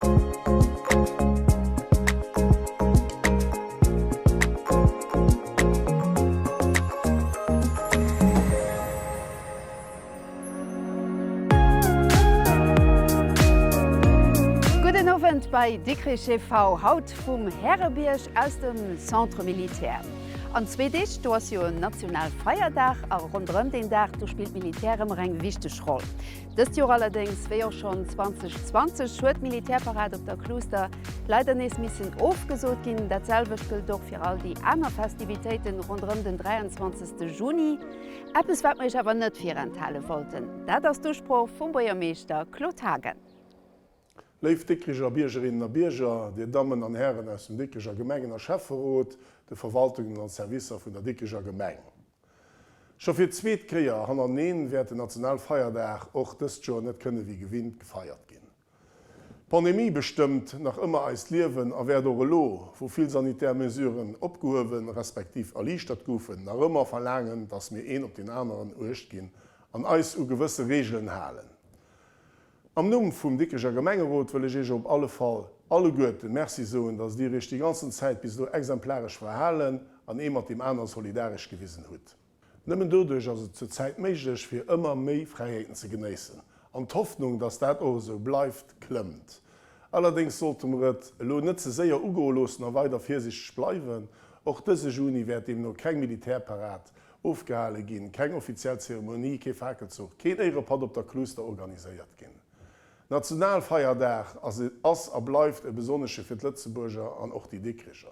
Gudden Owend bei Dikrich TV, haut vum Härebierg aus dem Centre Militaire. An zwee Deeg, do ass jo Nationalfeierdag a ronderëm deen Dag, do spillt d'Militär ëmmer eng wichteg Roll. Dëst Joer allerdéngs, wéi och schonn 2020, huet d'Militärparad op der Kluster leider nees missen ofgesot ginn. Dat selwecht gëllt och fir all déi aner Festivitéiten ronderëm den 23. Juni. Eppes wat mer iech awer net virenthale wollten, dat ass d'Usprooch vum Buergermeeschter Claude Haagen. Léif Dikricher Biergerinnen a Bierger, Dir Dammen an Hären aus dem Dikricher Gemengen a Schäfferot, de Verwaltungen an Servicer vun der Dikricher Gemeng. Scho fir d'zweet Kéier hannerteneen wäert den Nationalfeierdag och dëst Joer net kënne wéi gewinnt gefeiert ginn. D'Pandemie bestëmmt nach ëmmer eist Liewen a wäert och elo, wou vill sanitär Mesuren opgehuewen, respektiv erliichtert goufen, nach ëmmer verlaangen, dass mir een op deen aneren Uecht ginn an eis u gewësse Reegelen halen. Am Numm vum Dikrecher Gemengerot wëll ech Iech op alle Fall alleguerten Merci soen, dass Dir Iech déi ganzen Zäit bis elo exemplaresch verhalen an ee mat deem aner solidaresch gewisen hutt. Nëmmen doduerch ass et zur Zäit méiglech fir ëmmer méi Fräiheeten ze genéissen an d'Hoffnung, dass dat och esou bleift, klëmmt. Allerdéngs sollte mer et elo net ze séier ugoe loossen a weider virsichteg bleiwen. Och dëse Juni wäert deemno keng Militärparad Ofgehale ginn, keng offiziell Zeremonie, kee Fakelzuch, keen Éierepatt op der Kluster organiséiert ginn. Nationalfeierdag ass ass a bleift e besonnesche fir d'Lëtzebuerger an och déi Dikricher.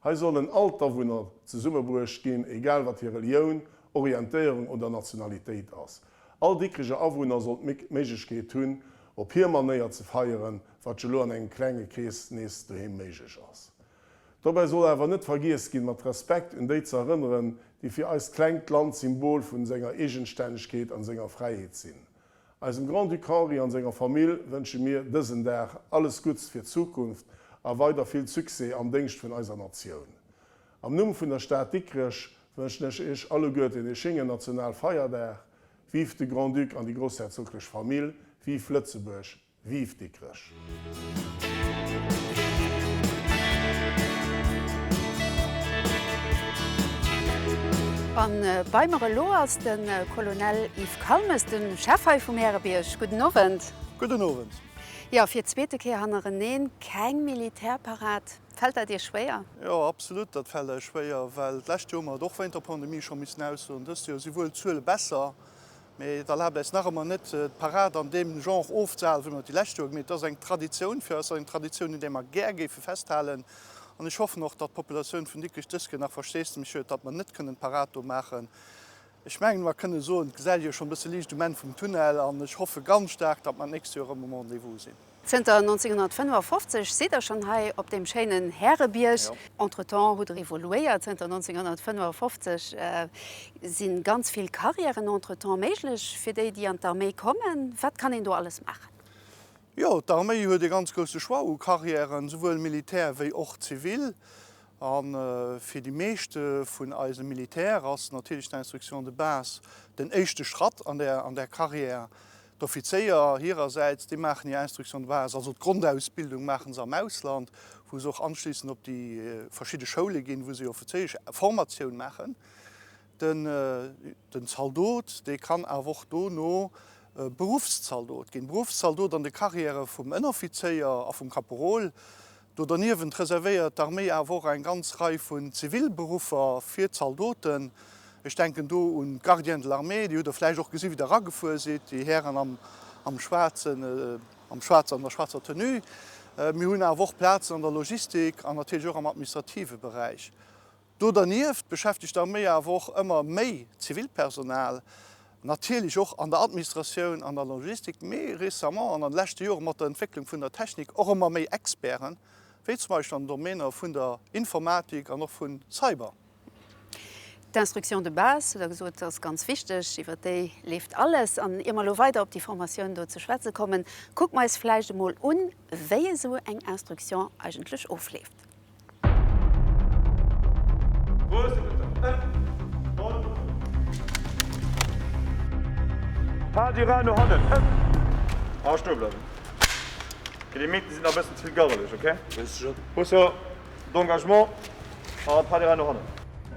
Hei sollen all d'Awunner zesummebruecht ginn, egal wat hir Relioun, Orientéierung oder Nationalitéit ass. All Dikricher Awunner soll d'Méiglechkeet hunn, op hir Manéier ze feieren, wat jo lo an engem klenge Krees nees doheem méiglech ass. Dobäi soll awer net vergiess ginn, mat Respekt un déi ze erënneren, déi fir eist klengt Land d'Symbol vun senger Eegenstännegkeet an senger Fräiheet sinn. Eisem Grand-Duc Henri an senger Famill wënsche mir dësen Dag alles Gutts fir d'Zukunft a weider vill Succès am Déngscht vun eiser Natioun. Am Numm vun der Stad Dikrech wënschen ech Iech alleguerten ee schéngen Nationalfeierdag. Vive de Grand-Duc an déi grossherzoglech Famill, vive Lëtzebuerg! Vive Dikrech! An bei mer elo ass de Colonel Yves Calmes, de Chef hei vum Härebierg. Gudden Owend. Gudden Owend. Jo, fir d'zweete Kéier hannereneen keng Militärparad. Fält dat Iech schwéier? Jo, absolut, dat fält eis schwéier, well d'lescht Joer hu mer et och wéint der Pandemie scho missen aussoen. Dëst Joer si wuel d'Zuele besser, Mee et erlaabt eis nach ëmmer net, d'Parad an deem Genre ofzehalen, wéi mer et déi lescht Joer gemaach hunn. Et ass eng Traditioun fir eis, eng Traditioun, un där mer gär géife festhalen. An ech hoffen och, datt d'Populatioun vun Dikrech dës Kéier nach Versteesdemech huet, datt mer net kënnen d'Parad do maachen. Ech mengen, mer kënnen soen, et gesäit ee jo schonn e bësse Liicht um Enn vum Tunnel. An ech hoffe ganz staark, datt mer d'nächst Joer erëm um Rendez-vous sinn. Zënter 1955 sidd der schonn hei op deem schéinen Härebierg. Entretemps hutt der evoluéiert. Zënter 1955 si ganz vill Carrièren entretemps méiglech fir déi, déi an d'Arméi kommen. Wat kann een do alles maachen? Jo, d'Arméi huet e ganz grousse Choix u Carrièren, souwuel Militär wéi och zivil. A fir déi meescht vun eise Militär ass natierlech d'Instruction de base den éischte Schratt an där Carrière. D'Offizéier hirersäits, déi maachen hir Instruction de base, also d'Grondausbildung maache se am Ausland, wou se och anschliissend op déi verschidde Schoule ginn, wou se hir offizéiesch Formatioun maachen. Den Zaldot, dee kann awer och dono Beruffszaldot ginn. Beruffszaldot an de Carrièrë vum Ënneroffizéier a vum Kaporol. Do derniewent reservéiert d'Arméi awer och eng ganz Rei vun Zivilberuffer fir d'Zaldoten. Ech denken do un d'Gardiens de l'armée, déi hutt Der vläicht och gesi wéi Der eragefuer sidd, déi Hären am schwaarzen, am schwaarzen, an der schwaarzer Tenue. Mir hunn awer och Plazen an der Logistik an natierlech och am administrative Beräich. Do dernieft beschäftegt d'Arméi awer och ëmmer méi Zivilpersonal, natierlech och an der Administratioun, an der Logistik, mee récemment an an de leschte Jore mat der Entwécklung vun der Technik och ëmmer méi Experten, wéi zum Beispill an den Domainer vun der Informatik an och vu Cyber. D'Instruction de base, hutt Der gesot, ass ganz wichteg, iwwert déi leeft alles. An ier mer elo weider op déi Formatioun do ze schwätze kommen, kucke mer eis vläicht emol un, wéi esou eng Instruction eigentlech ofleeft. Pas du Rad no hannen, ëpp! A stoe bleiwen. Déi Meeten sinn nach e bëssen ze vill garreleg, ok? Position d'engagement a pas de rain no hannen.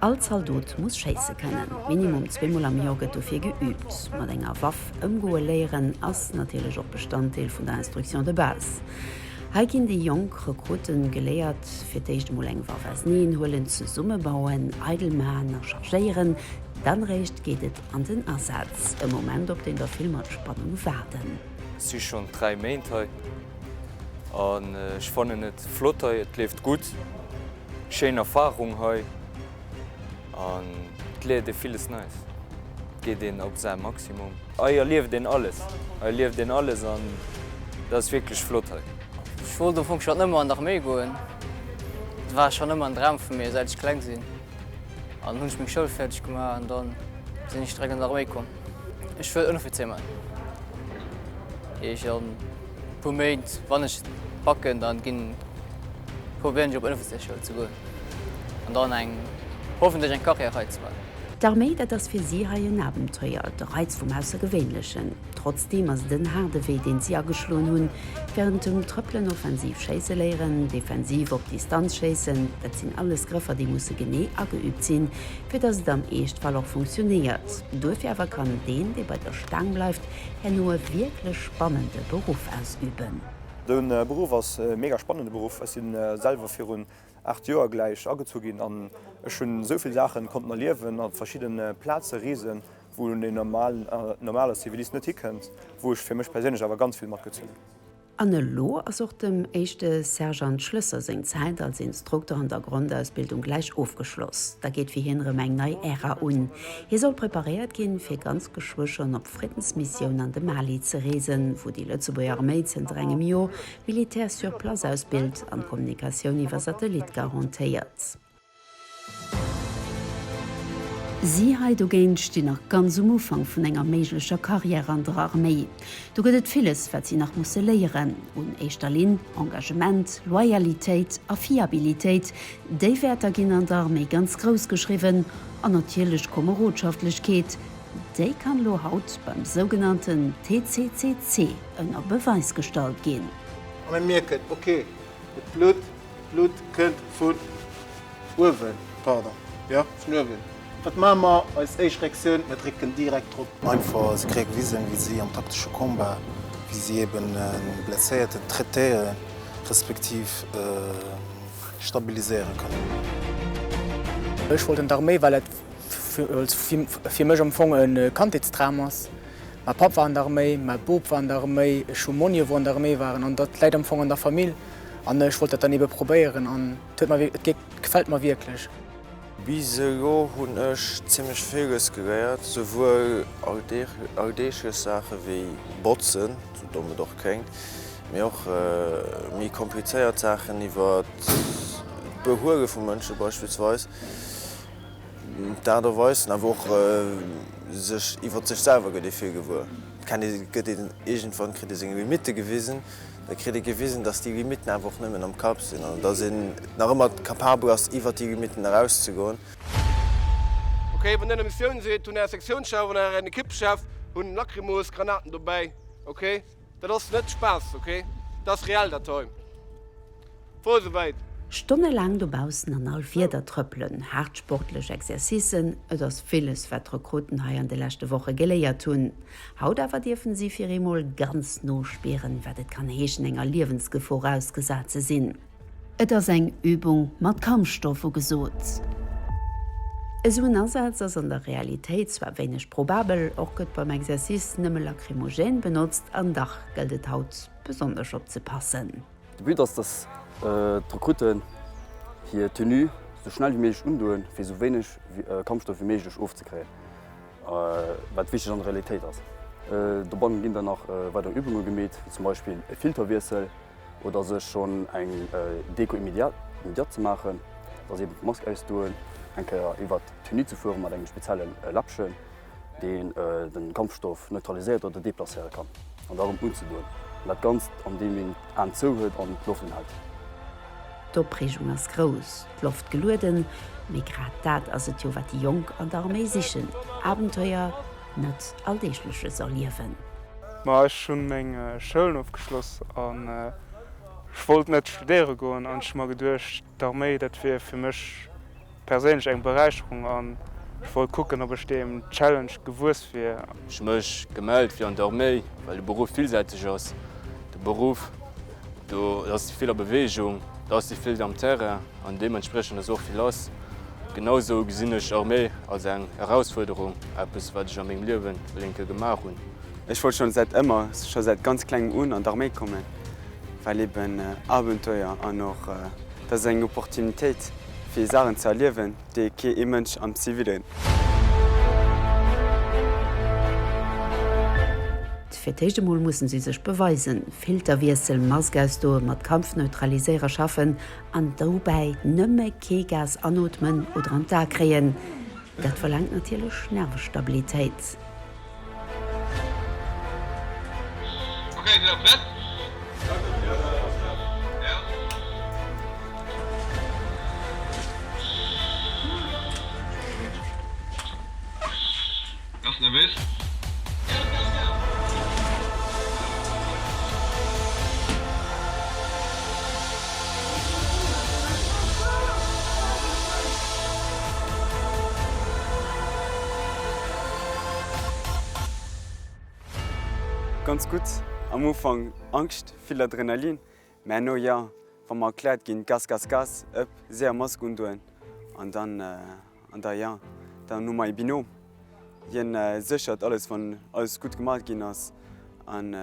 All Zaldot muss schéisse kënnen. Minimum zweemol am Joer gëtt dofir geüübt. Mat enger Waff ëmgoe léieren ass natierlech och Bestanddeel vun der Instruction de base. Hei ginn déi jonk Rekrutten geléiert, fir d'éischt emol eng Waff auseneen huelen, zesummebauen, eidel maachen a chargéieren. Dann eréischt geet et an den Asaz. E Moment, op deen der vill mat Spannung waarden. Ech si schonn 3 Méint hei an ech fannen et flott hei, et leeft gutt, schéin Erfahrung hei an et léiert ee villes Neies, et geet een op säi Maximum. Hei erlieft een alles, hei erlieft een alles an dat ass wierklech flott hei. Ech wollt am Fong schonn ëmmer an d'Arméi goen, dat war schonn ëmmer en Dram vu mir säit ech kleng sinn. An hunn ech meng Schoul fäerdeg gemaach an dann sinn ech direkt an d'Arméi komm. Ech wëll Ënneroffizéier man. Heesch an puer Méint, wann ech et packen, dann ginn probéieren ech op Ënneroffizéiersschoul ze goen an dann eng hoffentlech eng Carrière hei ze man. D'Arméi, dat ass fir si hei en Abenteuer, de Reiz vum Aussergewéinlechen. Trotzdeem ass et en haarde Wee, deen si ageschloen hunn. Wärend dem Trëppelen offensiv schéisse léieren, defensiv op Distanz schéissen, dat sinn alles Grëffer, déi musse genee ageüübt sinn, fir datt et am Eeschtfall och funktionéiert. Duerfir awer kann deen, dee bei der Staang bleift, herno e wierklech spannende Beruff ausüben. De Beruff ass e mega spannende Beruff. Ech si selwer virun 8 Joer gläich agezu ginn an ech hunn esou vill Saachen konnten erliewen, op verschidden Plaze reesen, wou een normale Zivilist net hikënnt, wou ech fir mech perséinlech awer ganz vill matgezunn hunn. An elo ass och dem éischte Sergeant Schlösser seng Zäit als Instrukter an der Grondausbildung gläich ofgeschloss. Da geet fir hien erëm eng nei Ära un. Hie soll preparéiert ginn, fir ganz geschwë schonn op Friddensmissioun an de Mali ze reesen, wou déi Lëtzebuerger Arméi zënter engem Jor Militär sur place ausbilt an d'Kommunikatioun iwwer Satellit garantéiert. Si hei dogéint stinn nach ganz um Ufank vun enger méiglecher Karriär an der Arméi. Do gëtt et villes, wat si nach musse léieren. Un éischter Linn Engagement, Loyalitéit a Fiabilitéit, déi Wäerter ginn an der Arméi ganz grouss geschriwwen. An natierlech Komerodschaftlechkeet, déi kann elo haut beim sougenannten TCCC ënner Beweis gestallt ginn. A mir mierken, ok, et blutt, d'Blutt kënnt vun uewen, pardon, jo, vun uewen. Wat maache mer? Eis éischt Reaktioun, mir drécken direkt drop. Einfach, se kréie gewisen, wéi si am taktesche Combat, wéi si eben e Blesséierten traitéieren, respektiv stabiliséiere kënnen. Ech wollt an d'Arméi, well et fir mech am Fong e Kandheetsdram ass. Mäi Papp war an der Arméi, mäi Bop war an der Arméi, ech hu Monnie wou an der Arméi waren an dat läit am Fong an der Famill an ech wollt dat dann ebe probéieren an et huet mer et gefält mer wierklech. Bis elo hunn ech zimmlech villes geléiert, souwuel alldeeglech Saache wéi botzen, sou domm et och kléngt, mee och méi komplizéiert Saachen iwwer d'Behuele vu Mënsche beispillsweis. D'Aart a Weis, an awer och sech iwwer sech selwer gëtt ee vill gewuer. Et kennt ee, gëtt een iergendwann, kritt ee seng Limitte gewisen, da kritt ee gewisen, datt déi Limitten awer och nëmmen am Kapp sinn an datt een nach ëmmer capabel ass, iwwer déi Limitten erauszegoen. Ok, wann dir an der Missioun sidd, hunn är Sektiounschef an ären Ekippechef hunn Lacrymosgranaten dobäi, ok? Dat ass net Spaass, ok? Dat ass reell dat hei. Wor esouwäit. Stonnelaang dobaussen an all Wieder trëppelen, haart sportlech Exercicen, et ass villes wat d'Rekrutten hei an de leschte Woche geléiert hunn. Haut awer dierfen si fir eemol ganz no spieren, wat et kann heeschen enger Liewensgefor ausgesat ze sinn. Et ass eng Übung mat Kampfstoff ugesot. Esou en Asaz ass an der Realitéit zwar wéineg probabel, och gëtt beim Exercice nëmme Lacrymogène benotzt, an dach gëllt et haut besonnesch opzepassen. De But ass, dass d'Rekrutten hir Tenue sou schnell wéi méiglech undoen, fir sou wéineg Kampfstoff wéi méiglech ofzekréien, wat wichteg an der Realitéit ass. Dobannen ginn dann nach weider Übunge gemeet, wéi zum Beispill e Filterwiessel oder sech schonn eng Déco immédiate ze maachen, dat ass eben d'Mask ausdoen, eng Kéier iwwert d'Tenue ze fuere mat engem spezielle Läppchen. deen den Kampfstoff neutraliséiert oder deplacéiere kann, an da erëm unzedoen, an dat Ganzt andeem een d'Aen zou huet an d'Loft unhält. D'Opreegung ass grouss, d'Loft gelueden, mee grad dat ass et jo wat déi Jonk an der Arméi sichen, Abenteuer, net Alldeegleches erliewen. Ma ech hunn meng Schoulen ofgeschloss an. Ech wollt net studéiere goen an ech hu mer geduecht, d'Arméi, dat wier fir mech perséinlech eng Beräicherung an ech wollt kucken, ob ech deem Challenge gewuess wier. Ech hu mech gemellt fir an d'Arméi, well de Beruff villsäiteg ass. De Beruff, do ass vill a Beweegung, do ass vill am Terrain an deementspriechend ass och vill lass. Genau esou gesinn ech Arméi als eng Erausfuerderung, eppes wat ech a mengem Liewen wëll eng Kéier gemaach hunn. Ech wollt schonn säit ëmmer, scho säit ganz klengem un an d'Arméi kommen, well eben Abenteuer an och dat ass eng Opportunitéit fir Saachen ze erliewen, déi kee ee Mënsch am Zivillen. Fir d'éischt emol mussen si sech beweisen, Filterwiessel, Mask ausdoen, mat Kampfneutraliséierer schaffen an dobäi nëmme kee Gas anootmen oder an d'A kréien. Dat verlaangt natierlech Nervestabilitéit. Ganz gutt, am Ufank Angscht, vill Adrenalin, mä herno jo, wa mer erkläert ginn, Gas, Gas, Gas, ëpp, séier Mask undoen an dann, an da jo, dann hu mer ee Binôme, hien séchert alles, wann alles gutt gemaach ginn ass an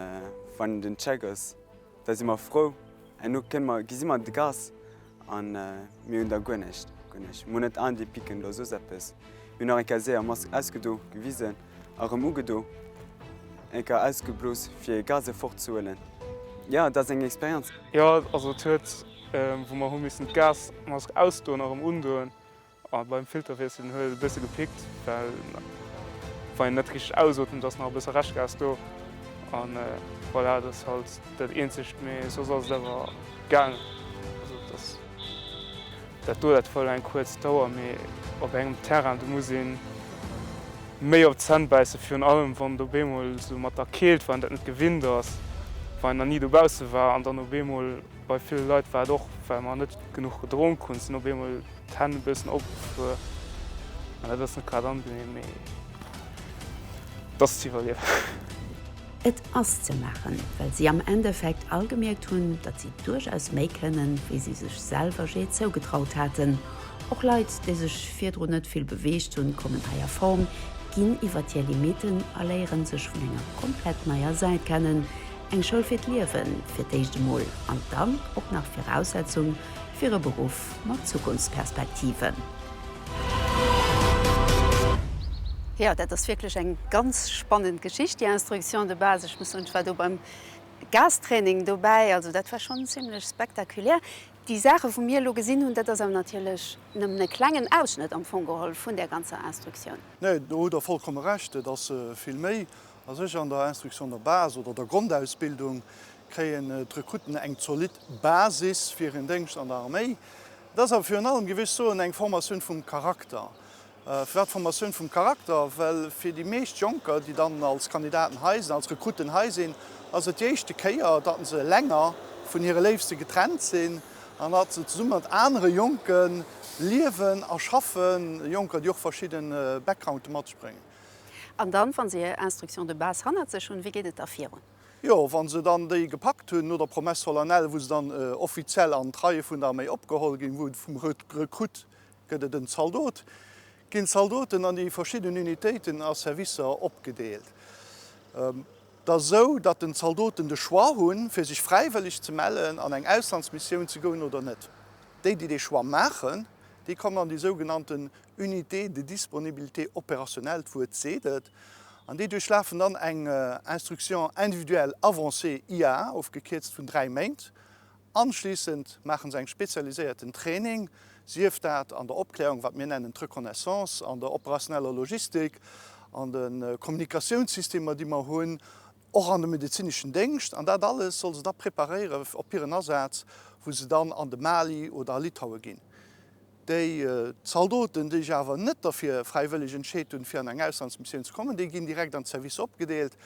wann den Check ass. Da si mer frou. Herno kënne mer, gesi mer de Gas an mir hunn da guer näischt, guer näischt. Mir hunn net Aen déi picken oder soss eppes. Mir hunn nach eng Kéier séier Mask ausgedo, gewisen a rëm ugedo, eng Kéier ausgeblos fir Gase fortzehuelen. Jo, dat ass eng Experienz. Jo, also et huet, wou mer hu missen d'Gasmask ausdoen a rëm undoen, A beim Filterwiesselen huet et e bësse gepickt, well wann een net richteg ausotemt, ass nach e bësse Reschtgas do. An voilà, dat ass halt dat eenzegt, mee soss ass et awer gaangen. Also et ass dat do, dat war elo eng kuerz Dauer, mee op engem Terrain, do muss ee méi op d'Zänn bäissen, virun allem wann et op eemol esou mat der Keelt, wann een dat net gewinnt ass, wann een nach ni dobausse war an dann op eemol, bei ville Leit war et och, well mer net genuch gedronk hunn, sinn op eemol d'Hänn e bëssen opgefuer an dat ass net grad angenehm, mee et ass ze iwwerliewen. Et ass ze maachen, well si am Endeffekt all gemierkt hunn, datt si duerchaus méi kënnen, wéi si sech selwer jee zougetraut haten. Och Leit, déi sech virdrun net vill beweegt hunn, kommen hei a Form, ginn iwwert hir Limitten a léieren sech vun enger komplett neier Säit kennen. Eng Schoul fir d'Liewen, fir d'éischt emol, an dann och nach Viraussetzung fir e Beruff mat Zukunftsperspektiven. Jo, dat ass wierklech eng ganz spannend Geschicht, déi Instruction de base. Ech muss soen, ech war do beim Gastraining dobäi, also dat war schonn zimlech spektakulär. Déi Saache wou mir elo gesinn hunn, dat ass awer natierlech nëmmen e klengen Ausschnëtt am Fong geholl vun där ganzer Instruktioun. Nee, do hutt Der vollkomme Recht, et ass vill méi. A sech an der Instruction de base oder der Grondausbildung kréien d'Rekrutten eng zolidd Basis fir hiren Déngscht an der Arméi. Et ass awer virun allem, géif ech soen, eng Formatioun vum Charakter. Firwat Formatioun vum Charakter? Well fir déi meescht Jonker, déi dann als Kandidaten hei sinn, als Rekrutten hei sinn, ass et déi éischte Kéier, datt se länger vun hire Léifste getrennt sinn an datt se zesumme mat anere Jonke liewen a schaffen, Jonker, déi och verschidde Backgrounde mat sech bréngen. An dann, wa se hir Instruction de base hannert sech hunn, wéi geet et da virun? Jo, wa se dann déi gepackt hunn, no der Promesse solennelle, wou se dann offiziell an d'Reie vun der Arméi opgeholl ginn, wou vum Rekrutt gëtt et en Zaldot, ginn d'Zaldoten an déi verschidden Unitéiten a Servicer opgedeelt. Et ass esou, datt den Zaldoten de Choix hunn, fir sech fräiwëlleg ze mellen, an eng Auslandsmissioun ze goen oder net. Déi, déi dee Choix maachen, déi kommen an déi sougenannten Unité de disponibilité opérationnelle, d'Wuert seet et, an déi duerchlafen dann eng Instruction individuelle avancée, IA ofgekierzt, vun 3 Méint. Anschliissend maache se eng spezialiséierten Training, sief dat an der Opklärung, wat mir nennen d'Reconnaissance, an der operationeller Logistik, an de Kommunikatiounssystemer, déi mer hunn, och an de medezineschen Déngscht. An dat alles soll se da preparéiere op hiren Asaz, wou se dann an de Mali oder a Litaue ginn. Déi Zaldoten, déi sech awer net derfir fräiwëlleg entscheet hunn, fir an eng Auslandsmissioun ze kommen, déi ginn direkt an d'Servicer opgedeelt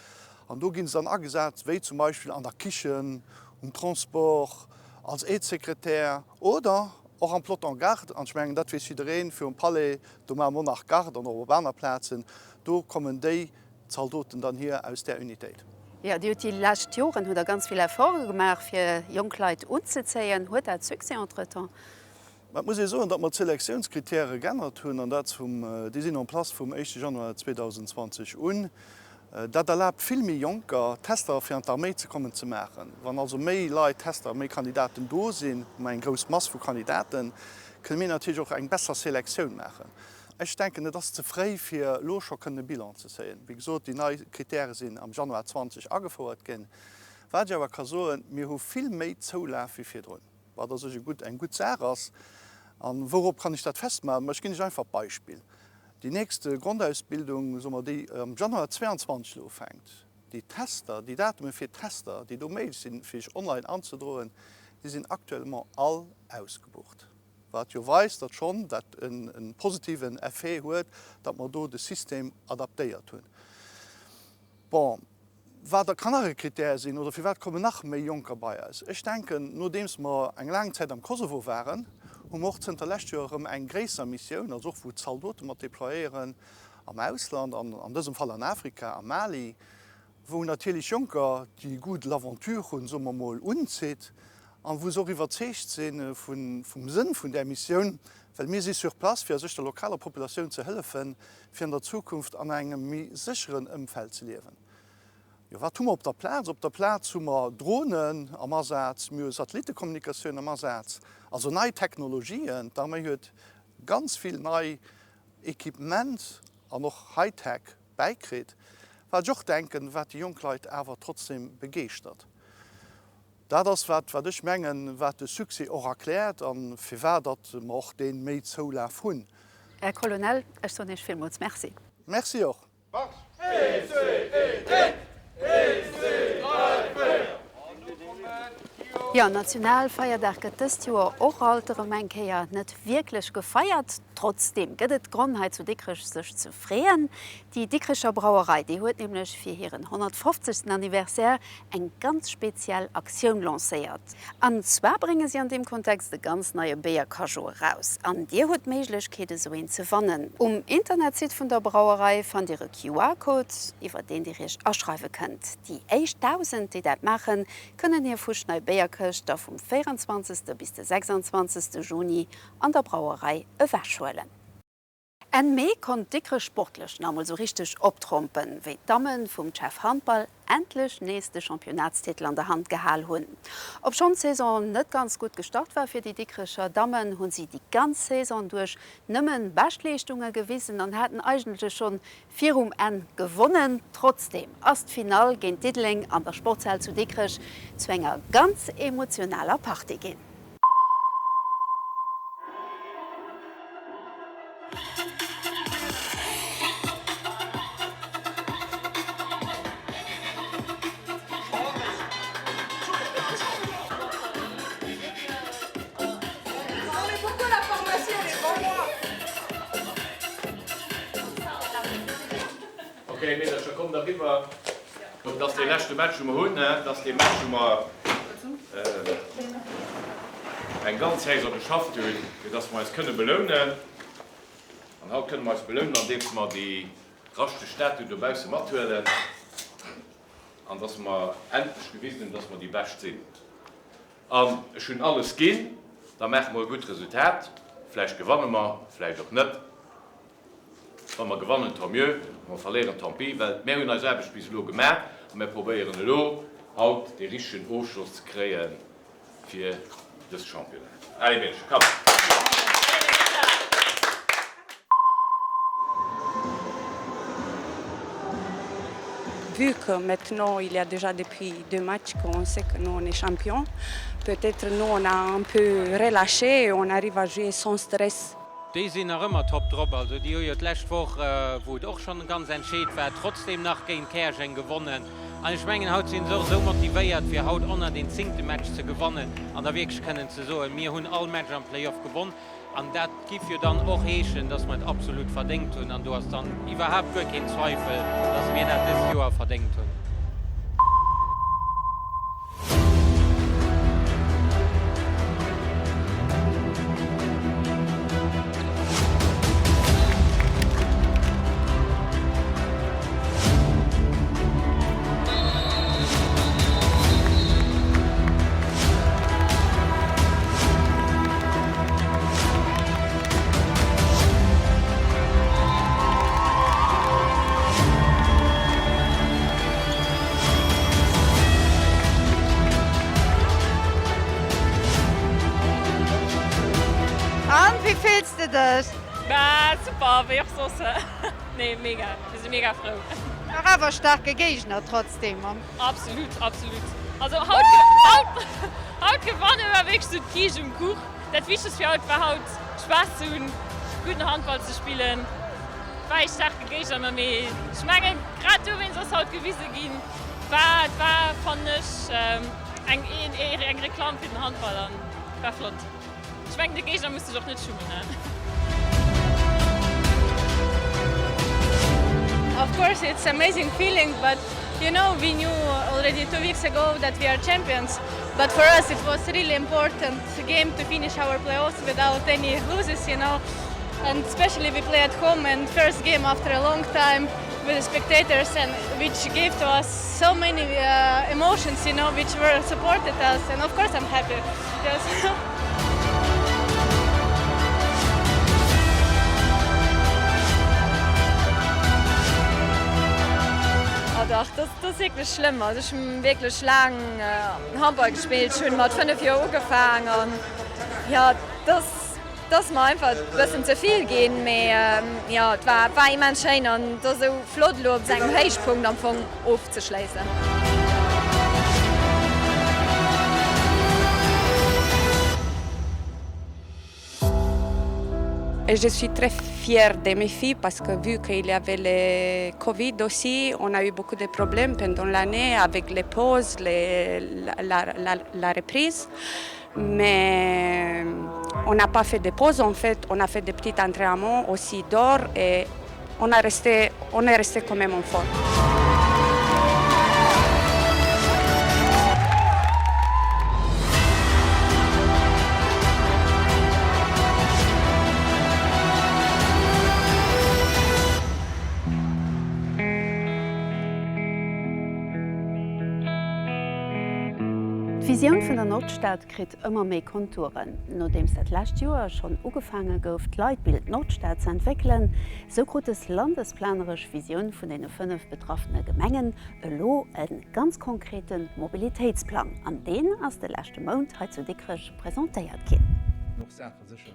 an do gi se dann agesat, wéi zum Beispill an der Kichen, um Transport, Als Aide-Sekretär oder och am Peloton Garde, an ech mengen, dat weess jiddereen, virum Palais, do maache mer och nach Garde an och op aner Plazen, do kommen déi Zaldoten dann hier aus där Unitéit. Jo, Dir hutt déi lescht Joren hutt Der ganz vill Efforte gemaach, fir jonk Leit unzezéien. Huet dat Succès entretemps? Mä et muss ee soen, datt mer d'Selektiounskritäre geännert hunn, an dat vum, déi sinn en place vum éischte Januar 2020 un. Dat erlaabt vill méi Jonker, Tester fir an d'Arméi ze kommen ze maachen. Wann also méi Leit Tester, méi Kandidaten do sinn, hu mer eng grouss Mass vu Kandidaten, kënne mir natierlech och eng besser Selektioun maachen. Ech denken, et ass ze fréi fir elo scho kënnen e Bilan ze zéien. Wéi gesot, déi nei Kritäre sinn am Januar 20 agefouert ginn. Wat ech awer ka soen, mir hu vill méi Zoulaf wéi virdrun. Wat a sech e gutt, eng gutt Saach ass. A wourop kann ech dat festmaachen? Ma ech ginn lech einfach e Beispill. Déi nächst Grondausbildung, soe mer, déi am Januar 22 elo ufänkt, déi Tester, déi Datume fir d'Tester, déi do méiglech sinn, fir sech online anzedroen, déi sinn actuellement all ausgebucht. Wat jo weist, datt schonn dat e positiven Effet huet, datt mer do de System adaptéiert hunn. Bon. Wat kann nach e Krittär sinn, oder firwat kommen nach méi Jonker bei eis? Ech denken, nodeems mer eng laang Zäit am Kosovo waren, hu mer och zënter lescht Joer erëm eng gréisser Missioun, also och wou Zaldote mat deployéieren am Ausland, an an dësem Fall an Afrika, am Mali, wou natierlech Jonker, déi e Goût de l'aventure hunn, soe mer mol, unzitt an wou se och iwwerzeegt si vum Sënn vun där Missioun, well mir si sur place, fir a sech der lokaler Populatioun ze hëllefen, fir an der Zukunft an engem méi sécheren Ëmfeld ze liewen. Jo, wat hu mer op der Plaz? Op der Plaz hu mer Dronen am Asaz, mir hu Satellittekommunikatioun am Asaz, also nei Technologien. D'Arméi huet ganz vill nei Equipement an och Hightech bäikritt, wat ech och denken, wat déi jonk Leit awer trotzdem begeeschtert. Dat ass wat, wat ech mengen, wat de Succès och erkläert a firwat datt mer och dee méi Zoulaf hunn. Här Colonel, ech soen Iech villmools Merci. Merci och. Marsch! Een, zwee, een, dréi! Een, zwee, dräi, véier! Jo, Nationalfeierdag gëtt dëst Joer och alt erëm eng Kéier net wierklech gefeiert. Trotzdeem gëtt et Gronn hei zu Dikrech sech ze freeën. Déi Dikrecher Brauerei, déi huet nämlech fir hiren 150. Anniversaire eng ganz speziell Aktioun lancéiert. An zwar brénge si an deem Kontext e ganz neie Béierkajot eraus. An dir hutt d'Méiglechkeet esou een ze wannen. Um Internetsite vun der Brauerei fannt dir e QR-Code, iwwer deen dir iech aschreiwe kënnt. Déi éischt 1.000, déi dat maachen, kënnen hir fuschnei Béierkëscht da vum 24. bis de 26. Juni an der Brauerei ewechhuelen. Enn Mee konnt Dikrech sportlech nach emol sou richteg optrompen, wéi d'Damme vum Chef Handball endlech nees de Championnatstitel an der Hand gehal hunn. Obschonn d'Saison net ganz gutt gestart war fir déi Dikrecher Dammen, hunn si déi ganz Saison duerch nëmmen Beschtleeschtunge gewisen an haten eigentlech schonn virum Enn gewonnen. Trotzdeem ass d'Finall géint Diddeleng an der Sportshal zu Dikrech zu enger ganz emotionaler Partie ginn. Ok Meedercher, kommt eriwwer. Dat ass dee leschte Match wou mer hunn. Dat ass dee Match wou mer eng ganz Saison geschafft hunn, fir dass mer eis kënne belounen. An haut kënne mer eis belounen andeems mer déi raschteg Statue dobausse mathuelen an dass mer endlech gewisen hunn, dass mer déi Bescht sinn. An ech hunn alles ginn, da maache mer e gutt Resultat. Vläicht gewanne mer, vläicht och net. Wa mer gewannen, tant mieux, wa mer verléieren, tant pis, well mär hunn eis Aarbecht bis elo gemaach a mär probéieren elo haut dee richtegen Ofschloss ze kréie fir dëst Championnat. Allez Meedercher, komm! Vu que maintenant il y a déjà depuis deux matchs qu'on sait que nous on est champion, peut-être nous on a un peu relâché et on arrive à jouer sans stress. Déi sinn nach ëmmer top drop. Also déi hu jo d'lescht Woch, wou et och schonn ganz entscheet war, trotzdeem nach géint Käerjeng gewonnen. An ech mengen, haut si se och esou motivéiert, fir haut och nach deen zéngte Match ze gewannen an da wierklech kënnen ze soen, mir hunn all Match am Play-off gewonn. An dat giff jo dann och heeschen, dass mer et absolut verdéngt hunn. An do ass dann iwwerhaapt guer keen Zweifel, dass mir dat dëst Joer verdéngt hunn. Wéi fills de dech? Bah super, wéi och soss. Nee mega, mir si mega frou. War awer staarke Géigner trotzdem. Absolut, absolut. Also haut, haut, haut gewannen war wierklech sou d'Kiischt um Kuch. Dat Wichtegst fir haut war haut Spaass ze hunn, gudden Handball ze spillen. War ee staarke Géigner, mee ech mengen grad dowéinst ass haut gewise ginn, war, et war fannen ech eng, eng Reklamm fir den Handball an war flott. Ech mengen de Géigner muss sech och net schummen, ne? Of course it's amazing feeling but you know we knew already two weeks ago that we are champions but for us it was really important game to finish our playoffs without any loses you know and especially we play at home and first game after a long time with the spectators and which gave to us so many uh, emotions you know which were supported us and of course I'm happy yes. Oh dach, dat ass wierklech schlëmm. Also ech hunn wierklech laang Handball gespillt, ech hunn mat 5 Joer ugefaang an jo, dat ass mer einfach e bëssen ze vill ginn. Mee jo, et war war immens schéin an et ass esou flott elo op esou engem Héichpunkt am Fong ofzeschléissen. Je suis très fière de mes filles parce que vu qu'il y avait le Covid aussi, on a eu beaucoup de problèmes pendant l'année avec les pauses, les, la, la, la reprise. Mais on n'a pas fait de pause en fait, on a fait des petits entraînements aussi dehors et on, a resté, on est resté quand même en forme. D'Visioun vun der Nordstad kritt ëmmer méi Konturen. Nodeems dat lescht Joer schonn ugefaange gouf, d'Leitbild Nordstad ze entwéckelen, sou krut des landesplaneresch Visioun vun deene 5 betraffene Gemengen elo e ganz konkrete Mobilitéitsplang. An deen ass de leschte Mount hei zu Dikrech presentéiert ginn.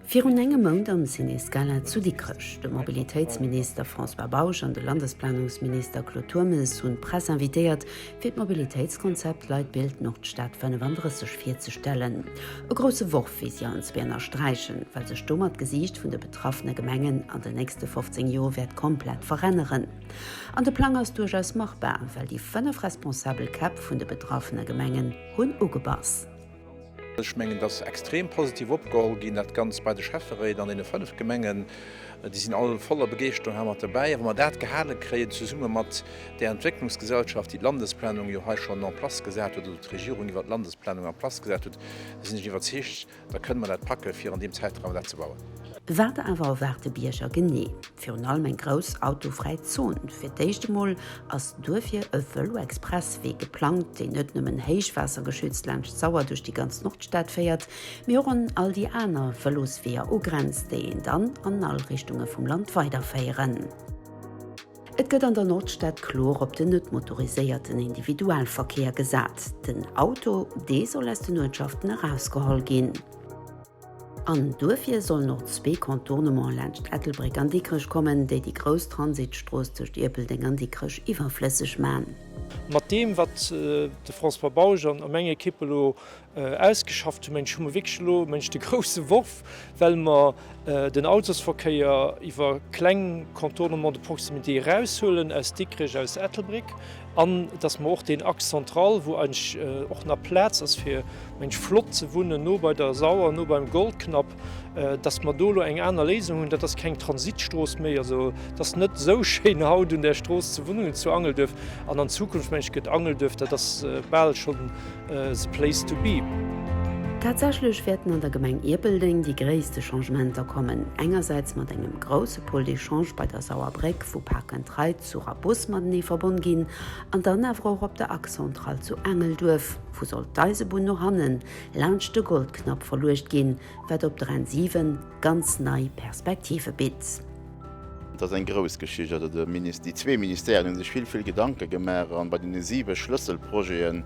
Virun engem Mount am Ciné Scala zu Dikrech. De Mobilitéitsminister François Bausch an de Landesplanungsminister Claude Turmes hunn d'Press invitéiert, fir d'Mobilitéitskonzept Leitbild Nordstad 35 virzestellen. E grousse Worf, wéi si allen zwee ënnersträichen, well sech domat d'Gesiicht vun de betraffene Gemengen an den nächste 15 Joer wäert komplett veränneren. An de Plang ass duerchaus machbar, well déi 5 responsabel Käpp vun de betraffene Gemengen hunn ugebass. Ech mengen, et ass extrem positiv opgeholl ginn, dat Ganzt bei de Schäfferéit an deene 5 Gemengen. Déi sinn all voller Begeeschterung hei mat derbäi. A wa mer dat gehale kréien, zesumme mat där Entwécklungsgesellschaft, déi d'Landesplanung jo hei schonn en place gesat huet, oder d'Regierung iwwert d'Landesplanung en place gesat huet, da sinn ech iwwerzeegt, da kënne mer dat packe fir an deem Zäitraum dat ze bauen. Wat awer erwaart de Bierger genee? Virun allem eng grouss autofräi Zon. Fir d'éischt emol ass duerfir e Vëlo-Expresswee geplangt, deen net nëmmen héichwaassergeschützt laanscht d'Sauer duerch déi ganz Nordstad féiert, mee och un all déi aner Vëlosweeër ugrenzt, déi een dann an all Richtunge vum Land weiderféieren. Et gëtt an der Nordstad kloer op den net motoriséierten Individualverkéier gesat. Den Auto, dee soll aus den Uertschaften erausgeholl ginn. An duerfir sollen och zwee Contournementen laanscht Ettelbréck an Dikrech kommen, déi déi grouss Transitstrooss tëscht Ierpeldeng an Dikrech iwwerflësseg man. Mat deem, wat de François Bausch an meng Ekipp elo ausgeschafft hunn, mengen ech, hu mer wierklech elo, mengen ech, de grousse Worf, well mer den Autosverkéier iwwer kleng Contournements de proximité eraushuelen aus Dikrech, aus Ettelbréck. An dass mer och deen Axe central, wou eigentlech och nach Plaz ass fir, mensch, flott ze wunnen, no bei der Sauer, no beim Goldknapp, dass mer do elo eng aner Léisung hunn. Dat ass keng Transitstrooss méi. Also et ass net esou schéin haut un där Strooss ze wunnen zu Angelduerf. An an Zukunft, mensch, gëtt Angelduerf, dat ass bal schonn the place to be. Tatsächlech wäerten an der Gemeng Ierpeldeng déi gréisste Changementer kommen. Engersäits mat engem grousse Pôle d'échange bei der Sauerbréck, wou Park and Ride, Zuch a Bus matenee verbonn ginn, an dann awer och op der Axe centrale zu Angelduerf, wou soll d'Eisebunn no hannen laanscht de Goldknapp verluecht ginn, wat op der N7 ganz nei Perspektive bitt. Et ass eng grouss Geschicht. Also de Minis-, déi zwee Ministèren hu sech vill, vill Gedanke gemaach an bei deene siwe Schlësselprojeten.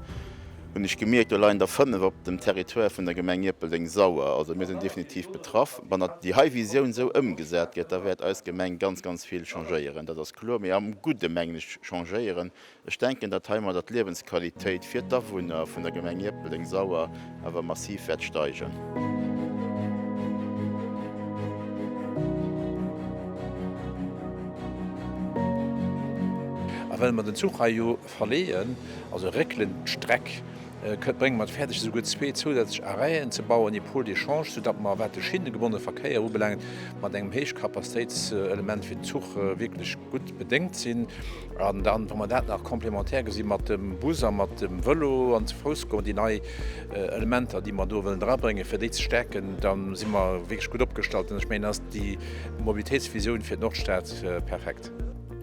Hunn ech gemierkt, do leien der 5 op dem Territoire vun der Gemeng Ierpeldeng-Sauer. Also mir sinn definitiv betraff. Wann dat déi hei Visioun esou ëmgesat gëtt, da wäert eis Gemeng ganz, ganz vill changéieren. Dat ass kloer. Mee am Gudde mengen ech changéieren. Ech denken, datt heimadder d'Liewensqualitéit fir d'Awunner vun der Gemeng Ierpeldeng-Sauer awer massiv wäert steigen. A well mer den Zuch hei jo verleeën, also réckelen d'Streck, brénge mer et fäerdeg, esouguer zwee zousätzlech Arrêten ze bauen, ee Pôle d'échange, soudatt mer, wat de schinnegebonnene Verkéier ubelaangt, mat engem Héichcapacitéitselement fir den Zuch wierklech gutt bedéngt sinn. An dann, wa mer dat nach complémentaire gesi mat dem Bus a mat dem Vëlo an zu Fouss goen, déi nei Elementer, déi mer do wëllen erabréngen, fir déi ze stäerken, da si mer wierklech gutt opgestallt. An ech mengen, da ass déi Mobilitéitsvisioun fir d'Nordstad perfekt.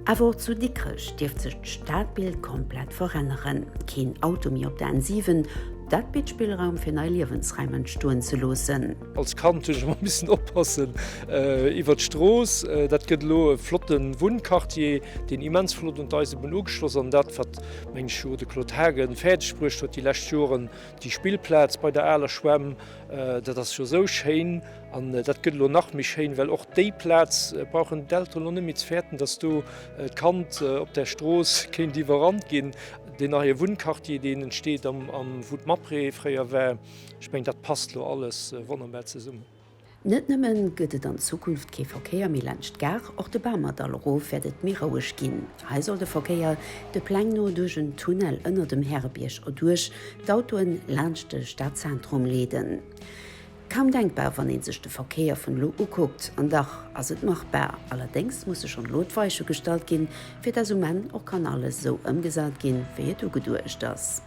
Awer och zu Dikrech dierft sech d'Stadbild komplett veränneren. Keen Auto méi op der N7, dat bitt Spillraum fir nei Liewensraim entstoen ze loossen. Als Kand hunn ech ëmmer missen oppassen iwwer d'Strooss. Dat gëtt elo e flotte Wunnquartier, deen immens flott un d'Eisebunn ugeschloss ass. An dat, wat, meng ech, jo de Claude Haagen fäerdeg bruecht huet déi lescht Joren, déi Spillplaz bei der aler Schwämm, dat ass jo esou schéin. An dat gëtt elo nach méi schéin, well och déi Plaz brauchen d'Elteren elo net méi ze fäerten, dass do d'Kand op der Strooss kéint iwwerrannt ginn. Deen neie Wunnquartier, deen entsteet am, wou d'Mapre fréier war, ech mengen, dat passt elo alles wonnerbar zesummen. Net nëmmen gëtt et an Zukunft kee Verkéier méi laanscht d'Gare, och de Bamerdall erof wäert et méi roueg ginn. Hei soll de Verkéier de Pläng no duerch en Tunnel ënner dem Härebierg erduerch d'Autoen laanscht de Stadzentrum leeden. Kaum denkbar, wann ee sech de Verkéier vun elo ukuckt. An dach ass et machbar. Allerdéngs musse schonn elo d'Weiche gestallt ginn, fir dass um Enn och kann alles esou ëmgesat ginn, wéi et ugeduecht ass.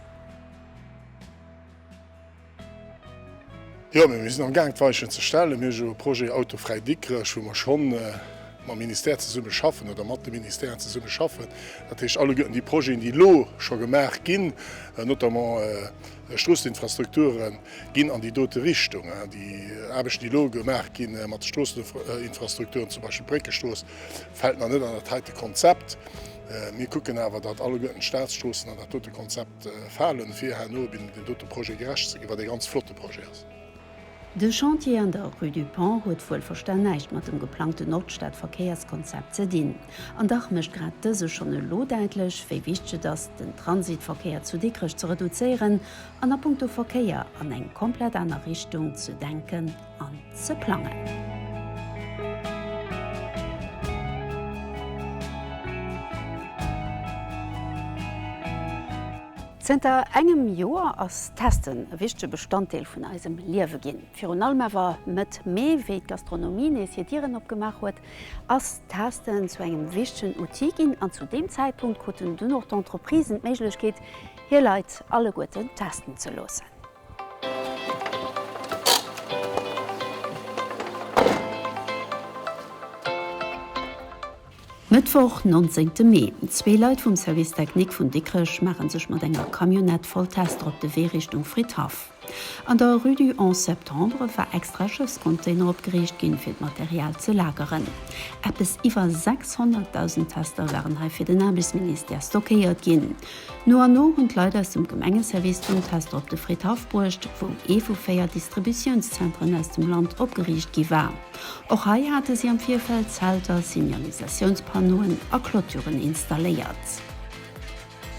Jo, mee mir sinn am Gaang d'Weichen ze stellen. Mir hu jo e Projet Autofräi Dikrech, wou mer schonn mam Ministère zesumme schaffen oder mat de Ministèren zesumme schaffen. Dat heescht, alleguerten déi Projeten, déi elo scho gemaach ginn, notamment Stroosseninfrastrukturen, ginn an déi dote Richtung. Déi Aarbechten, déi elo gemaach gi mat de Stroosseninfrastrukturen, zum Beispill d'Bréckestrooss, fält nach net an dat heite Konzept. Mir kucken awer, datt alleguerten d'Staatsstroossen an dat dote Konzept falen, fir herno eben deem dote Projet gerecht ze ginn, wat ee ganz flotte Projet ass. De Chantier an der Rue du Pont huet wuelverstan näischt mat dem geplangten Nordstad-Verkéierskonzept ze dinn. An dach mécht grad dëse schonn elo däitlech, wéi wichteg et ass, den Transitverkéier zu Dikrech ze reduzéieren an a punkto Verkéier an eng komplett aner Richtung ze denken an ze plangen. Zënter engem Joer ass Testen e wichtege Bestanddeel vun eisem Liewe ginn. Virun allem awer Mëtt Mee, wéi d'Gastronomie nees hir Dieren opgemaach huet, ass Testen zu engem wichtegen Outil ginn an zu deem Zäitpunkt kruten dunn och d'Entreprisen d'Méiglechkeet, hir Leit alleguerten testen ze loossen. Mëttwoch, 19 Mee, Zwee Leit vum Service Technique vun Dikrech maache sech mat enger Camionnette voll Tester op de Wee Richtung Fridhaff. An der Rue du 11 Septembre war extra Schëffscontainer opgeriicht ginn, fir d'Material ze lageren. Eppes iwwer 600.000 Tester waren hei fir den Aarbechtsministère stockéiert ginn. No an no hunn d'Leit aus dem Gemengeservice dunn d'Tester op de Fridhaff bruecht, wou ee vu 4 Distributiounszentren aus dem Land opgeriicht gi war. Och hei hate si am Virfeld Zelter, Signalisatiounspannoen a Clôturen installéiert.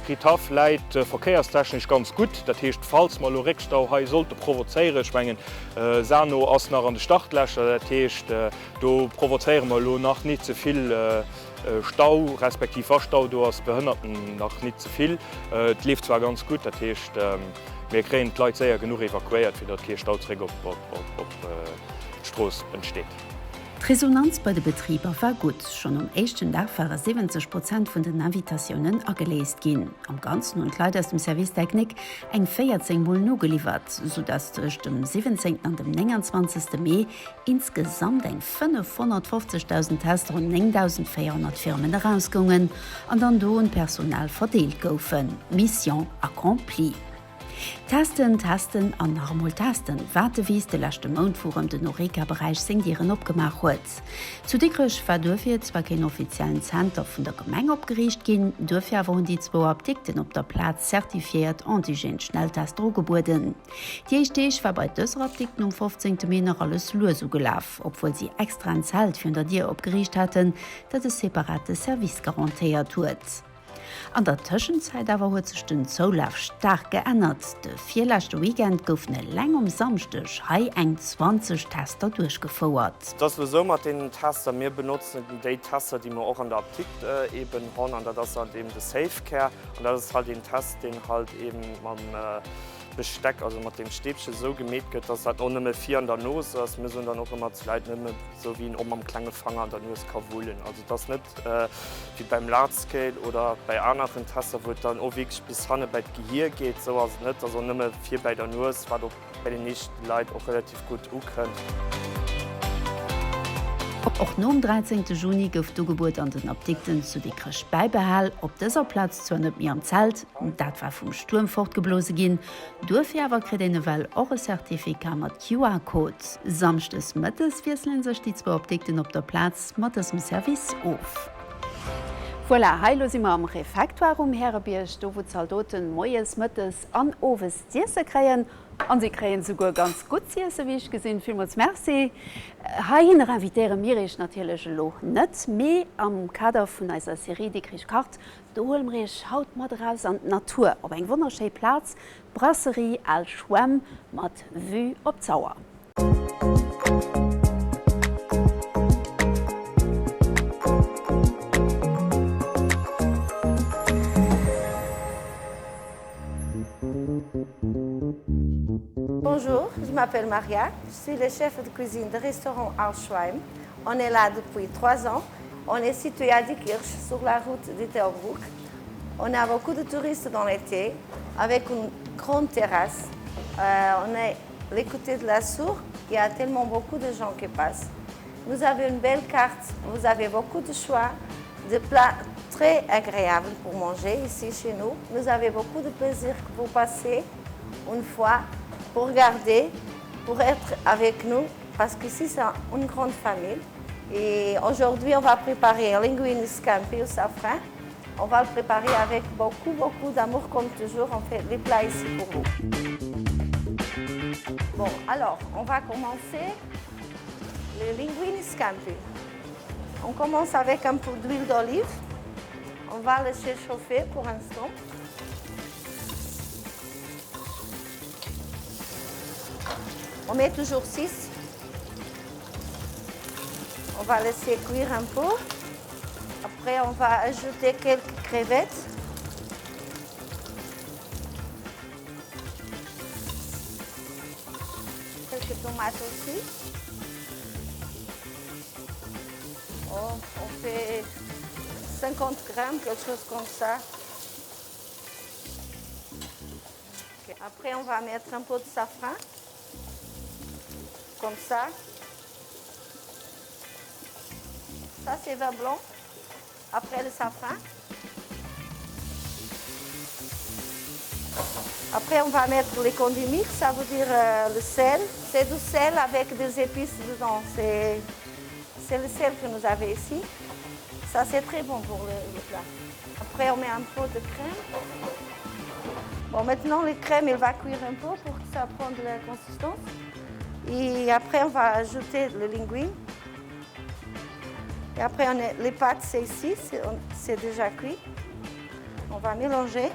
Fridhaff läit verkéierstechnesch ganz gutt. Dat heescht, falls mer elo Réckstau hei sollte provozéieren, ech mengen, Sano ass nach an de Startlächer, dat heescht, do provozéiere mer elo nach nit ze vill Stau, respektiv wa Stau do ass, behënnert en nach nit ze vill. Et leeft zwar ganz gutt, dat heescht, mir kréien d'Leit séier genuch evakuéiert, fir datt kee Stau zréck op d'Strooss entsteet. D'Resonanz bei de Betriber war gutt. Schonn um éischten Dag ware 70 Prozent vun den Invitatiounen ageléist ginn. Am Ganzen hunn d'Leit aus dem Service technique eng 14 Mol nogeliwwert, soudatt tëscht dem 17 an dem 29 Mee insgesamt eng 550.000 Tester un 9.400 Firmen erausgoungen an dann do un d'Personal verdeelt goufen. Mission accomplie! Testen, testen an nach emol testen, war d'Devise de leschte Mount, wou rëm den Horeca-Beräich seng Dieren opgemaach huet. Zu Dikrech war duerfir zwar keen offiziellen Zenter vun der Gemeng opgeriicht ginn, duerfir awer hunn déi zwou Apdikten op der Plaz zertifiéiert Antigen-Schnelltester ugebueden. Déi éischt Deeg war bei dëser Apdikten um 15 Mee nach alles lues ugelaf, obwuel si extra en Zelt virun der Dier opgeriicht haten, dat e separate Service garantéiert huet. An der Tëschenzäit awer huet sech den Zoulaf staark geännert. De virleschte Weekend goufen eleng um Samschdeg hei eng 20 Tester duerchgefouert. Et ass elo esou mat deenen Tester, mir benotzen déi Tester, déi mir och an der Apdikt eeben hunn, an dat ass halt eeben de SafeCare. An dat ass halt een Test, deen halt eeben mam Besteck, also mat deem Stäbchen esou gemeet gëtt, dass dat och nëmme vir an der Nos ass. Mir soen dann och ëmmer zu Leit, nëmme esou wéi een och mam klenge Fanger an der Nues ka wullen. Also et ass net wéi beim Large Scale oder bäi aneren Tester, wou et dann och wierklech bis hanne bäi d'Gehier geet. Esou ass et net, et ass och nëmme vir bäi der Nues, wat och bäi den meeschten Leit och relativ gutt ukënnt. Och nom 13 Juni gouf d'Ugebuet an den Apdikten zu Dikrech bäibehal, op dëser Plaz zwar net méi am Zelt, dat war vum Stuerm fortgeblose ginn, duerfir awer kritt een ewell och e Certificat mat QR-Code. Samschdes mëttes wiessele sech déi zwou Apdikten op der Plaz mat dësem Service of. Voilà, hei elo si mer am Refectoire um Härebierg, do wou d'Zaldoten moies, mëttes an owes z'iesse kréien. An si kréien souguer ganz gutt z'iesse wéi ech gesinn. Villmools Merci. Heihinner invitéiere mir iech natierlech elo net, mee am Kader vun eiser Serie Dikrich kacht, do huele mer iech haut mat eraus an d'Natur, op eng wonnerschéi Plaz, d'Brasserie Al Schwämm mat Vue op d'Sauer. Bonjour, je m'appelle Maria, je suis le chef de cuisine de restaurant Al Schweim. On est là depuis trois ans. On est situé à Diekirch, sur la route de Théobrook. On a beaucoup de touristes dans l'été, avec une grande terrasse. Euh, on est l'écouté de la sour, il y a tellement beaucoup de gens qui passent. Vous avez une belle carte, vous avez beaucoup de choix de plats très agréables pour manger ici chez nous. Vous avez beaucoup de plaisir que vous passez une fois pour regarder, pour être avec nous, parce qu'ici c'est une grande famille. Et aujourd'hui, on va préparer un linguine scampi au safran. On va le préparer avec beaucoup, beaucoup d'amour, comme toujours. On fait les plats ici pour vous. Bon, alors, on va commencer le linguine scampi. On commence avec un peu d'huile d'olive. On va laisser chauffer pour un instant. On met toujours 6. On va laisser cuire un peu. Après, on va ajouter quelques crevettes. Quelques tomates aussi. Oh, on fait 50 grammes, quelque chose comme ça. Après, on va mettre un peu de safran, comme ça. Ça, c'est vin blanc. Après le safran. Après, on va mettre les condiments, ça veut dire euh, le sel. C'est du sel avec des épices dedans. C'est le sel que nous avons ici. Ça, c'est très bon pour le, plat. Après, on met un peu de crème. Bon, maintenant, le crème, il va cuire un peu pour que ça prenne de la consistance. Et après, on va ajouter le linguine. Et après, on est, les pâtes, c'est ici, c'est déjà cuit. On va mélanger.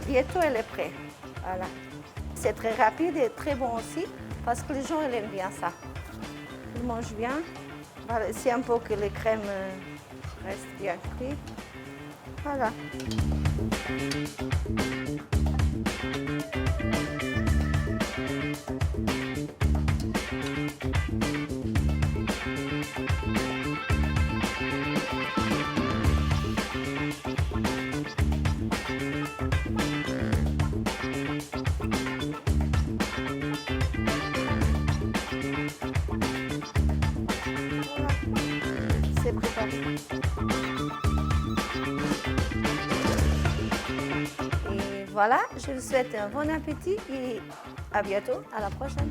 Bientôt, elle est prête. Voilà. C'est très rapide et très bon aussi parce que les gens ils aiment bien ça. Ils mangent bien. Voilà, c'est un peu que les crèmes euh, restent bien cuites. Voilà. C'est préparé. Voilà, je vous souhaite un bon appétit et à bientôt, à la prochaine.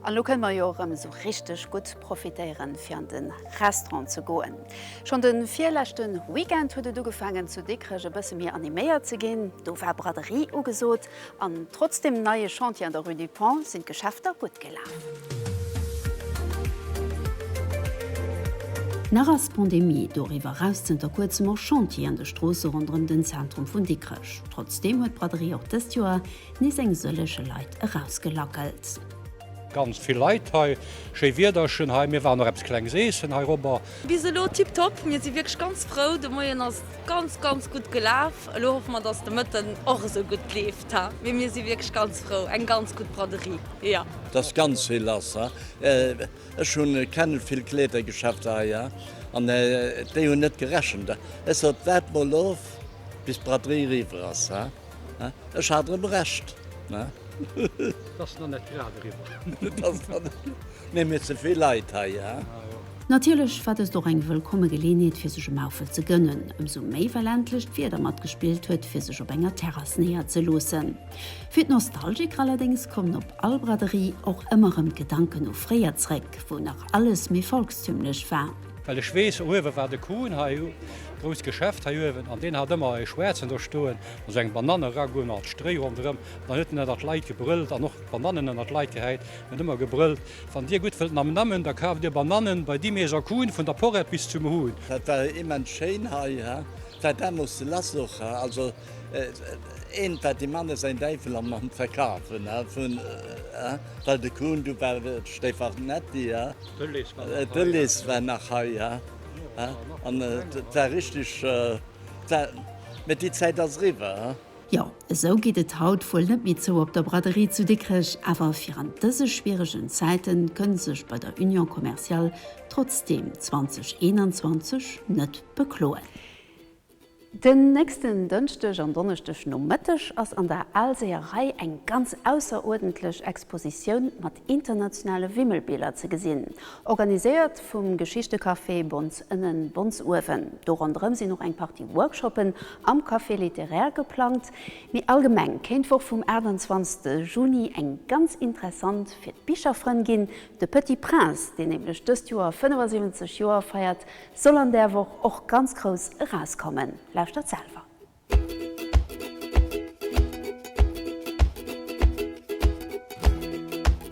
An elo kënne mer jo erëm esou richteg gutt profitéieren, fir an de Restaurant ze goen. Schonn de virleschte Weekend huet et ugefaangen, zu Dikrech e bësse méi animéiert ze ginn. Do war Braderie ugesot an trotz dem neie Chantier an der Rue du Pont sinn d'Geschäfter gutt gelaf. Nach ass d'Pandemie, doriwwer eraus zënter kuerzem och Chantier an de Stroosse ronderëm den Zentrum vun Dikrech. Trotzdeem huet d'Braderie och dëst Joer nees eng sëllege Leit erausgelackelt. Ganz vill Leit hei, schéi Wiederchen hei, mir waren och eppes klengs eessen heirobber. Bis elo tiptop, mir si wierklech ganz frou, de Moien ass ganz ganz gutt gelaf, elo hoffe mer dass de Mëtten och esou gutt leeft, ha mee mir si wierklech ganz frou, eng ganz gutt Braderie, jo. Et ass ganz vill lass, ha ech hunn kennen vill Kleedergeschäfter hei, ha an déi hunn net gerechent. Ech sot waart mol of bis d'Braderie eriwwer ass, ha. Ech hat erëm Recht, ne? Et ass nach net grad eriwwer. Et ass nach net. Mee mir ze vill Leit hei, he? Natierlech war dëst och eng wëllkomme Geleeënheet fir sech e Maufel ze gënnen, ëmsou méi well endlech d'Wieder matgespillt huet fir sech op enger Terrass néierzeloossen. Fir d'Nostalgiker allerdéngs kommen op all Braderie och ëmmer erëm d'Gedanken u fréier zréck, wou nach alles méi volkstümlech war. Well ech weess, uewe war de Kuhn hei, grousst Geschäft hei uewen, an deen hat ëmmer e Schwaarzen do stoen, an esou eng Banann eragoen mat Stréi ronderëm, an dann huet en ënner d'Leit gebrëllt an och d'Banannen ënner d'Leit gehäit, en huet ëmmer gebrëllt, Wann Dir gutt wëllt namnammen, da kaaft Dir Banannen bei Dimeser Kuhn, vun der Porrett bis zum Huhn. Dat war immens schéin hei, he, war deemools lass och, he, also eent war déi Manne säin Däiwel am am Verkafen, he, vun, he, well de Kuhn, du war Stefanetti, he, Dëlles war nach hei, he, an et war richtig, war. Mee déi Zäit ass eriwwer, he? Jo, esou geet et haut wuel net méi zou op der Braderie zu Dikrech, awer fir an dëse schwieregen Zäiten kënnt sech bei der Union Commerciale trotzdeem 2021 net bekloen. Den nächsten Dënschdeg an Donneschdeg Nomëtteg ass an der Al Seeërei eng ganz ausseruerdentlech Expositioun mat internationale Wimmelbiller ze gesinn, organiséiert vum Geschichtecafé Bons ënnen, Bons uewen. Do ronderëm sinn och eng Partie Workshoppen am Café littéraire geplangt. Mee allgemeng kéint d'Woch vum 28 Juni eng ganz interessant fir d'Bicherfrënn ginn. De Petit Prince, deen nämlech dëst Joer 75 Joer feiert, soll an där Woch och ganz grouss erauskommen. Lauschtert selwer.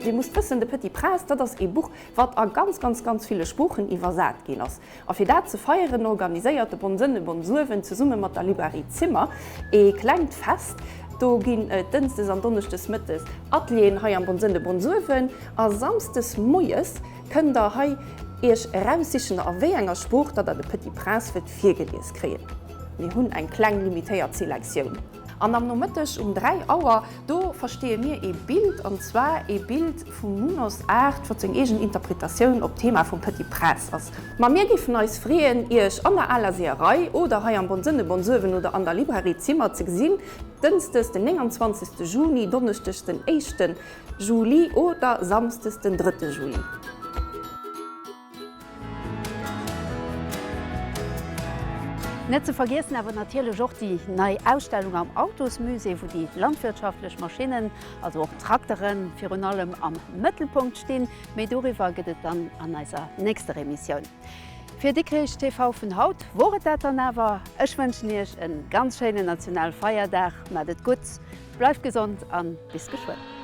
Dir musst wëssen, De Petit Prince, dat ass ee Buch, wat a ganz, ganz, ganz ville Sproochen iwwersat ginn ass. A fir dat ze feieren, organiséiert de Bonsënne Bonsuewen zesumme mat der Librairie Zimmer ee klengt Fest. Do ginn et dënschdes an donneschdes mëttes Atelieren hei am Bonsënne Bonsuewen a samsdes moies kënnt der hei iech eraussichen, a wéi enger Sprooch datt der de Petit Prince wëllt virgelies kréien. Mir hunn eng kleng limitéiert Selektioun. An am Nomëtteg um 3 Auer, do versteeë mir ee Bild, an zwar ee Bild vum Munoz Art, wat seng eegen Interpretatioun op d'Thema vum Petit Prince ass. Ma mir géifen eis freeën, Iech an der aler Seeërei oder hei am Bonsënne Bonsuewen oder an der Librairie Zimmer ze gesinn, Dënschdes den 29. Juni, Donneschdes den éischten Juli oder Samsdes den drëtte Juli. Net ze vergiessen awer natierlech och déi nei Ausstellung am Autosmusée, wou déi landwirtschaftlech Maschinnen, also och Trakteren, virun allem am Mëttelpunkt stinn. Méi doriwwer gëtt et dann an eiser nächster Emissioun. Fir Dikrech TV vun haut wor et dat dann awer. Ech wënschen Iech en ganz schéinen Nationalfeierdag. Maacht et gutt, bleift gesond an bis geschwënn.